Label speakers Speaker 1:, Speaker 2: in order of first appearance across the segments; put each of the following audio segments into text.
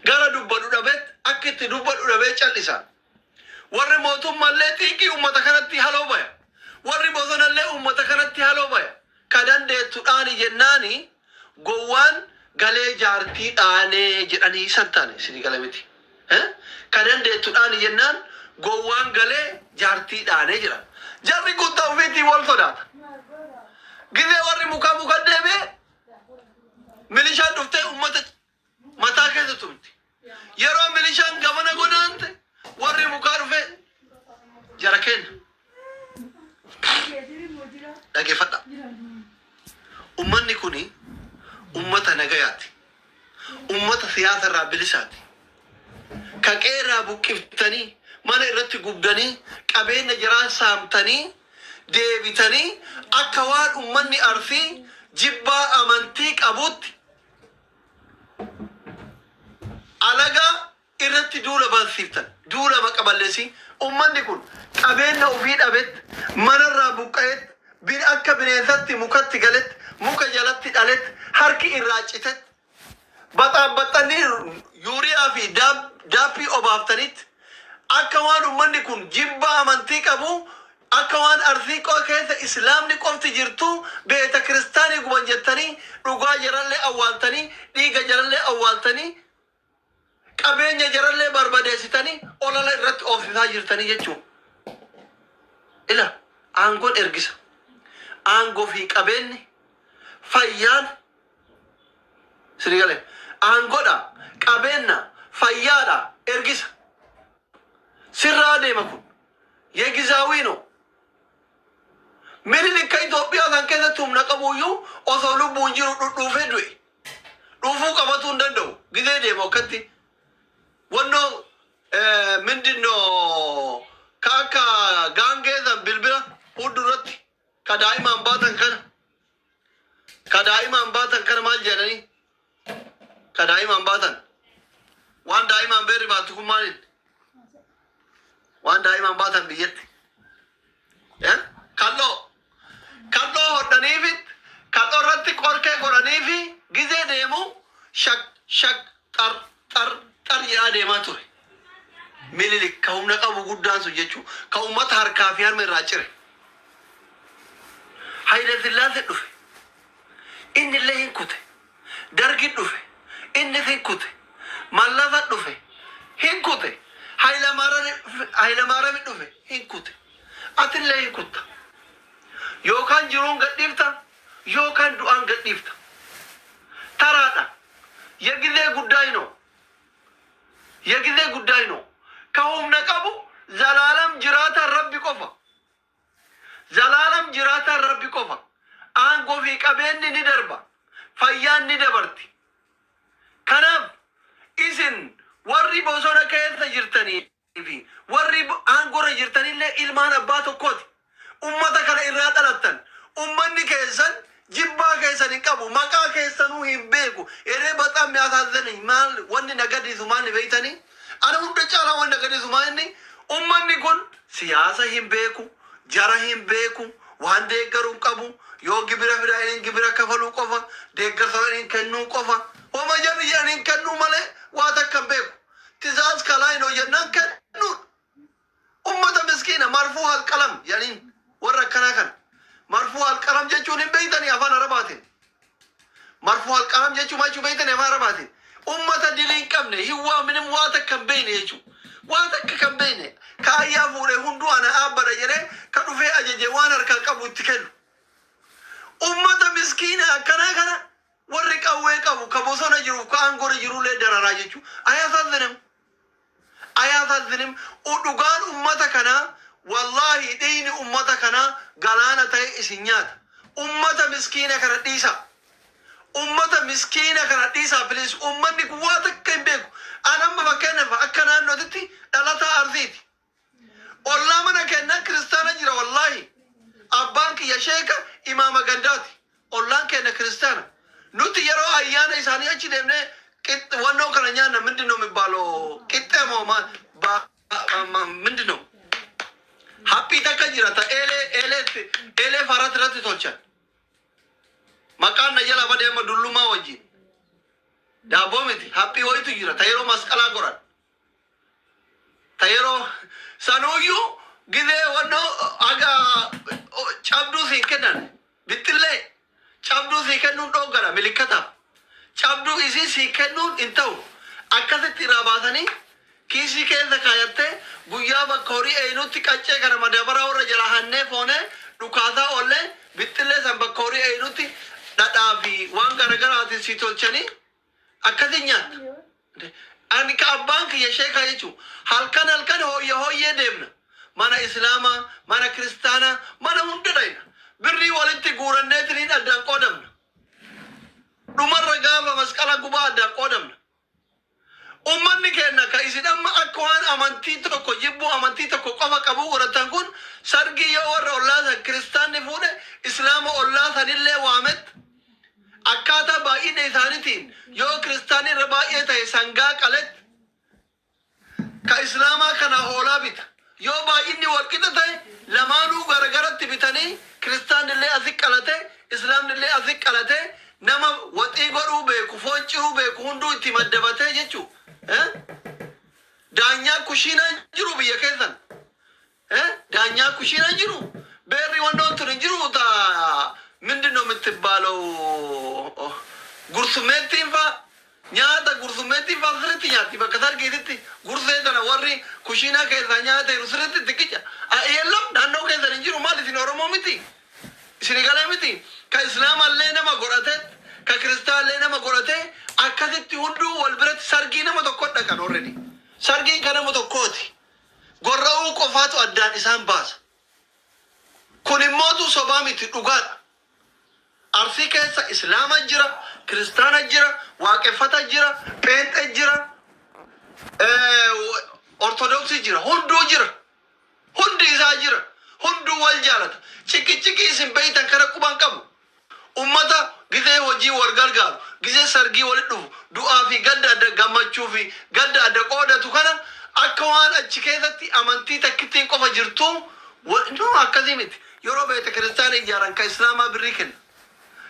Speaker 1: Gara dubbadhu dhabeet, akka itti dubbadhu dhabee cal'isa. Warri mootummaallee xiiqii uummata kanatti haloo baya. Warri bosonallee uummata kanatti haloo baya. Ka dandeettu dhaani jennaani gowwaan galee jaartii dhaanee jedhanii san taane isinii gala miti. Ka dandeettu dhaani jennaan gowwaan galee jaartii dhaanee jedhan. Jarri kun ta'u ofiitii wal sodaata. Gizee warri mukaa muka deemee milishaan dhuftee uummata mataa keessa tumti. Yeroo milishaan gamana godaante warri mukaa dhufee jara kenna. Dhageeffadha. Ummanni kuni ummata nagayaati. Ummata siyaasa irraa bilisaati. Ka qeerraa buqqiftanii, mana irratti gubdanii, qabeenya jaraa saamtanii, deebitanii akka waan ummanni Arsii jibbaa amantii qabutti alagaa irratti duula bansiiftan. Duula maqa balleessii. Ummanni kun qabeenya ofii dhabetti, manarraa buqqa'etti, akka bineensatti mukatti galetti, muka jalatti dhaletti, harki irraa citetti, baxaabbaxxanii yuuriyaa fi daappii obaaftanitti, akka waan ummanni kun jibbaa amantii qabu, akka waan Arsii keessa Islaamni qofti jirtu, beeta kiristaanii guban jettanii dhugaa jarallee awwaaltanii, dhiiga jarallee awwaaltanii, qabeenya jarallee barbadeessitanii olala irratti oofsisaa jirtanii jechuun. Ila aangoon ergisa. Aangoo fi qabeenyi, fayyaan sini galee, aangoodha, qabeenya, fayyaadha, ergisa. Sirraa deema kun. የጊዜያዊ ነው። Minilik ka Itoophiyaa kan keessatti humna qabuyyuu osoo lubbuun jiru dhudhuufee du'e. Dhuufuu qabatuu hin danda'u. Gizee deemu akkatti. Wannoo ምንድን ነው ka akka gaangee san bilbila fuuldurratti ka daa'imaan baatan kana, ka daa'imaan baatan kana maal jedhanii, ka daa'imaan baatan, waan daa'imaan beerri baattu kun maaliin, waan daa'imaan baatan biyyatti kalloo kalloo hodhaniifi kalloo irratti qorkee godhaniifi gizee deemu shak shak xar xar xar jedhaa deemaa ture. Minilik ka humna qabu guddaan sun jechuun ka uummata harkaa fi harma irraa cire. Hayila Sillaasee dhufe. Inni illee hin kute. Dargi dhufe. Innis hin kute. Mallasa dhufe. Hin kute. Hayila dhufe. Hin kute. Atillee hin kutta. Yookaan jiruun gadhiifta, yookaan du'aan gadhiifta. Taraadha. የጊዜ ጉዳይ ነው። የጊዜ ጉዳይ ነው። Ka humna qabu zalaalam jiraataan Rabbi qofa. Zalaalam jiraataan Rabbi qofa. Aangoo fi qabeenyi ni darba. Fayyaan ni dabarti. Kanaaf isin warri bosona keessa jirtanii fi warri aangoorra jirtanillee ilmaan abbaa tokkooti. Ummata kana irraa dhalattan. Ummanni keessan jibbaa keessan hin qabu. Maqaa keessanuu hin beeku. Eree በጣም የሚያሳዝነኝ maal, wanni na gaddisiisu maal ni beektanii? Ana hunda caalaa wanni na gaddisiisu maal inni? Ummanni kun siyaasa hin beeku, jara hin beeku, waan deeggaruu hin qabu. Yoo gibira fidaa inni gibira kafaluu qofa, deeggarsa inni kennuu qofa. Homa jarri jedhanii kennuu malee waa takka hin beeku. ትእዛዝ ከላይ ነው jennaan kennuudha. Ummata miskiina مرفوع القلم jedhaniin warra akkanaa kana. مرفوع القلم jechuun hin beektanii afaan Arabaatiin? مرفوع القلم jechuun maal jechuu beektanii afaan Arabaatiin? Ummata dilii hin qabne, hin waa ምንም waa takka hin beekne jechuudha. Waa takka kan beekne kaayyaa fuudhee hunduu ana dhaabbadha jedhee ka dhufee ajaje waan harkaa qabu itti kennu. Ummata miskiina akkanaa kana warri qawwee qabu ka bosona jiru ka aangoorra jirullee dararaa jechuudha. አያሳዝንም? አያሳዝንም? Dhugaan ummata kanaa, wallaahi, dhiigni ummata kanaa galaana ta'e isin nyaata. Ummata miskiina kana dhiisa. Ummata miskiina kana dhiisaa, please. Ummanni kun waa takka hin beeku. An amma fakkeenyaaf akka naannootitti dhalataa Arsiiti. Ollaa mana kennaa kiristaana jira, wallaahi. Abbaan kiyya sheeka imaama gandaati. Ollaan keenya kiristaana. Nuti yeroo ayyaana isaanii achi deemnee wannoo kana nyaanna. ምንድን ነው የሚባለው? Qixxee moo ምንድን ነው? Haphii takka jira ta eelee eelee eelee farat irratti tolchan. Maqaan na jala badee amma dullummaa wajjin. Daabboo miti, haphii wayitu jira ta yeroo masqalaa goran. Ta yeroo sanuuyyuu gizee wannoo haga cabduu siin kennan, bixxillee cabduu sii kennuun dhooggana milikkataaf. Cabduu isii sii kennuun hin ta'u. Akkasitti irraa baasanii kiisii keessa kaayattee guyyaa bakka horii eeynutti qaccee kana madabaraa warra jalaa hannee foonee dhukaasaa oollee bixxillee san bakka horii eeynutti dhadhaa fi waan garagaraatiin sii tolchanii akkasiin nyaatta. Ani ka abbaan kiyya sheekaa jechuun halkan halkan hooyya hooyyee deemna. Mana Islaamaa, mana Kiristaanaa, mana hunda dhayna. Birrii walitti guuranneetiniin addaan qoodamna. Dhumarra gaafa masqala gubaa addaan qoodamna. Ummanni keenya ka isin amma akka waan amantii tokko jibbuu, amantii tokko qofa qabuu godhatan kun, sargii yoo warra ollaa san kiristaanni fuudhe, islaama ollaa sanillee waamet, akkaataa baay'ina isaaniitiin yoo kiristaanni irra baay'ee ta'e sangaa qalet, ka islaamaa kana hoolaa bita. Yoo baay'inni walqixa ta'e lamaanuu garagaratti bitanii, kiristaanillee asi qalate, islaamnillee asi qalate, nama waxii godhuu beeku, foon ciruu beeku hunduu itti maddabatee jechuu. Daanyaa kushiinaan jiru biyya keessan. ዳኛ ኩሽና jiru, beerri wannoon tun hin jiru, ta ምንድን ነው የምትባለው, gursumeettiin faa nyaata, gursumeettiin faa sirriitti nyaatti. Bakka sargiititti gursee tana warri kushiinaa keessaa nyaata jiru sirriitti itti qica. Yeellam, naannoo keessan hin jiru. Maal, isin Oromoo miti? Isin galee miti? Ka islaamallee nama godhate, ka kiristaallee nama godhate, akkasitti hunduu wal biratti sargii nama tokko dhaqan. Already sargiin ka nama tokkooti, gorra'uu qofaatu addaan isaan baasa. Kun immootu sobaa miti, dhugaadha. Arsii keessa Islaama jira, Kiristaana jira, Waaqeffata jira, Pheenxe jira, Ortodoksii jira, hunduu jira. Hundi isaa jira. Hunduu wal jaalata. Ciki ciki isin beeytan kana quban qabu. Ummata gizee hojii wal gargaaru, gizee sargii walitti dhufu, du'aa fi gadda adda, gammachuu fi gadda adda qoodatu kana akka waan achi keessatti amantii takkittiin qofa jirtu, no, akkasii miti. Yeroo beeta kiristaana ijaaran ka islaamaa birrii kenna.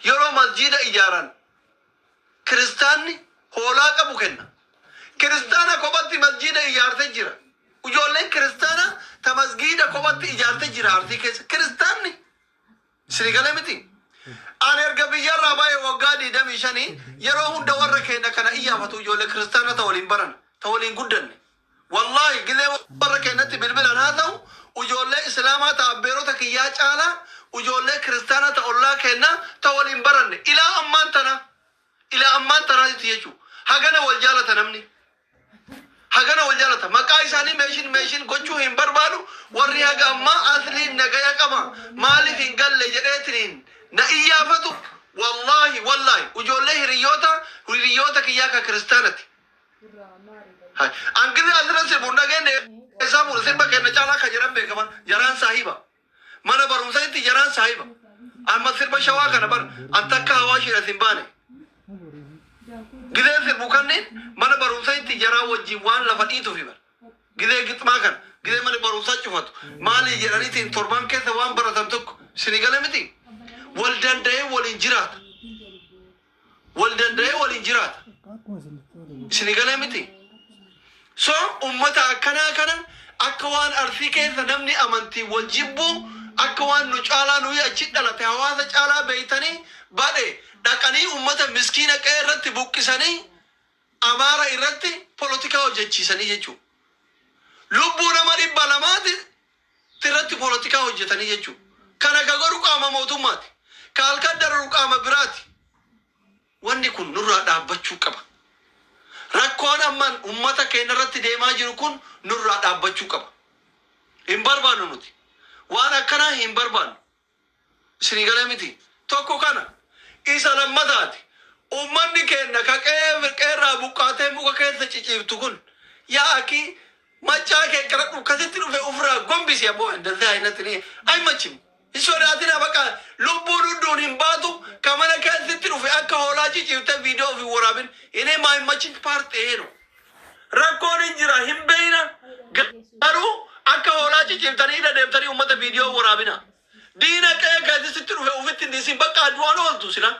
Speaker 1: Yeroo masjiida ijaaran kiristaanni hoolaa qabu kenna. Kiristaana kophatti masjiida ijaarte jira. Ijoolleen kiristaana ta masgiida kophatti ijaarte jira Arsii keessa. Kiristaanni isinii miti. Ani erga biyyarraa baay'ee waggaa 25, yeroo hunda warra keenya kana iyyaafatu, ijoollee kiristaana ta waliin baran, ta waliin guddanne. Wallaahi, gizee warra keenyatti bilbilan haa ta'u, ijoollee islaamaa ta abbeerota kiyyaa caalaa ijoollee kiristaana ta ollaa keenyaa ta waliin baranne ilaa ammaan tana, ilaa ammaan tanaatitti jechuudha. Hagana wal jaalata namni. Hagana wal jaalata. Maqaa isaanii mention mention gochuu hin barbaadu. Warri haga ammaa asliin nagaya qaba. Maaliif hin galle jedheetiniin na iyyaafatu. Wallaahi, wallaahi, ijoollee hiriyoota kiyyaa ka kiristaanati. Angilii asirra sirbuun dhageenye isaa fuudhe, sirba kenna caalaa kan jedhan beekaman jaraan saahiba. Mana barumsaatti jaraan saahiba. Amma sirba Shawaa kana bar an takka Hawaashiidha hin baane. Gizee sirbu kanneen mana barumsaatti jaraa wajjin waan lafa dhiituufi bar. Gizee gixmaa kana gizee mana barumsaa cufatu maali jedhaniitiin torban keessa waan baratan tokko isinii gala miti. Wal danda'ee waliin jiraata. Wal danda'ee waliin jiraata. Isinii galee miti. So ummata akkanaa kana akka waan Arsii keessa namni amantii wal jibbuu, akka waan nu caalaa, nuyi achi dhalate hawaasa caalaa beeytanii badhe dhaqanii ummata miskiina qe'ee irratti buqqisanii Amaara irratti polotikaa hojjechiisanii jechuudha. Lubbuu nama 200ti irratti polotikaa hojjetanii jechuudha. Kana ka godhu qaama mootummaati. Ka halkan dararu qaama biraati. Wanni kun nurraa dhaabbachuu qaba. Rakkoon ammaan ummata keenya irratti deemaa jiru kun nurraa dhaabbachuu qaba. Hin barbaannu nuti. Waan akkanaa hin barbaannu. Isinii galee miti. Tokko kana. Isa lammataati. Ummanni keenya ka qe'ee qe'eerraa buqqaatee muka keessa ciciiftu kun, yaa akii, maccaa kee qaradhu, akkasitti dhufe ofirraa gombisi. Aboo, እንደዚህ አይነት እኔ አይመችም። Hin sodaatina, baqa lubbuun hunduun hin baatu. Ka mana keessatti dhufe akka hoolaa ciciifte viidiyoo ofii waraabin እኔ ማይመችኝ part ይሄ ነው። Rakkoon hin jira, hin beeyna, garuu akka hoolaa ciciiftanii hidha deemtanii ummata viidiyoo waraabina. Diina qe'ee keessatti dhufe ofitti hin dhiisin. Bakka du'aan ooltu, sila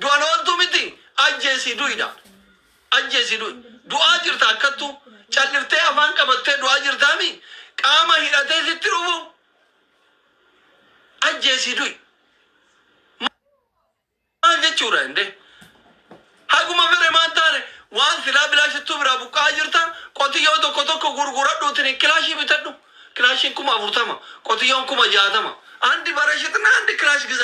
Speaker 1: du'aan ooltu miti, ajjeesii du'idha. Ajjeesi du'i. Du'aa jirta akkattu calliftee afaan qabattee du'aa jirtaami qaama hidhatee sitti dhufu ajjeesi du'i. Maal jechuudha inde? Haguma fedhe maan taane waan silaa bilaashittuu biraa buqqa'aa jirta. Qotiyyoo tokko tokko gurguradhuutiin kilaashii bitadhu. Kilaashiin 40,000, qotiyyoon 60,000. አንድ በሬ ሽጥና አንድ ክላሽ ግዛ.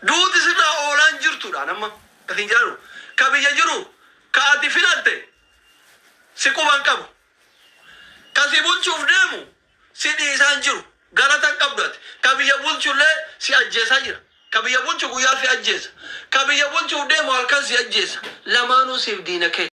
Speaker 1: Duuti sirraa oolaan jirtudha nama isin jedhu. Ka biyya jiru ka ati filatte si quban qabu. Ka si bulchuuf deemu si dhiisaan jiru. Galata hin qabdu ati. Ka biyya bulchullee si ajjeesaa jira. Ka biyya bulchu guyyaa si ajjeesa. Ka biyya bulchuuf deemu halkan si ajjeesa. Lamaanuu siif diina kee.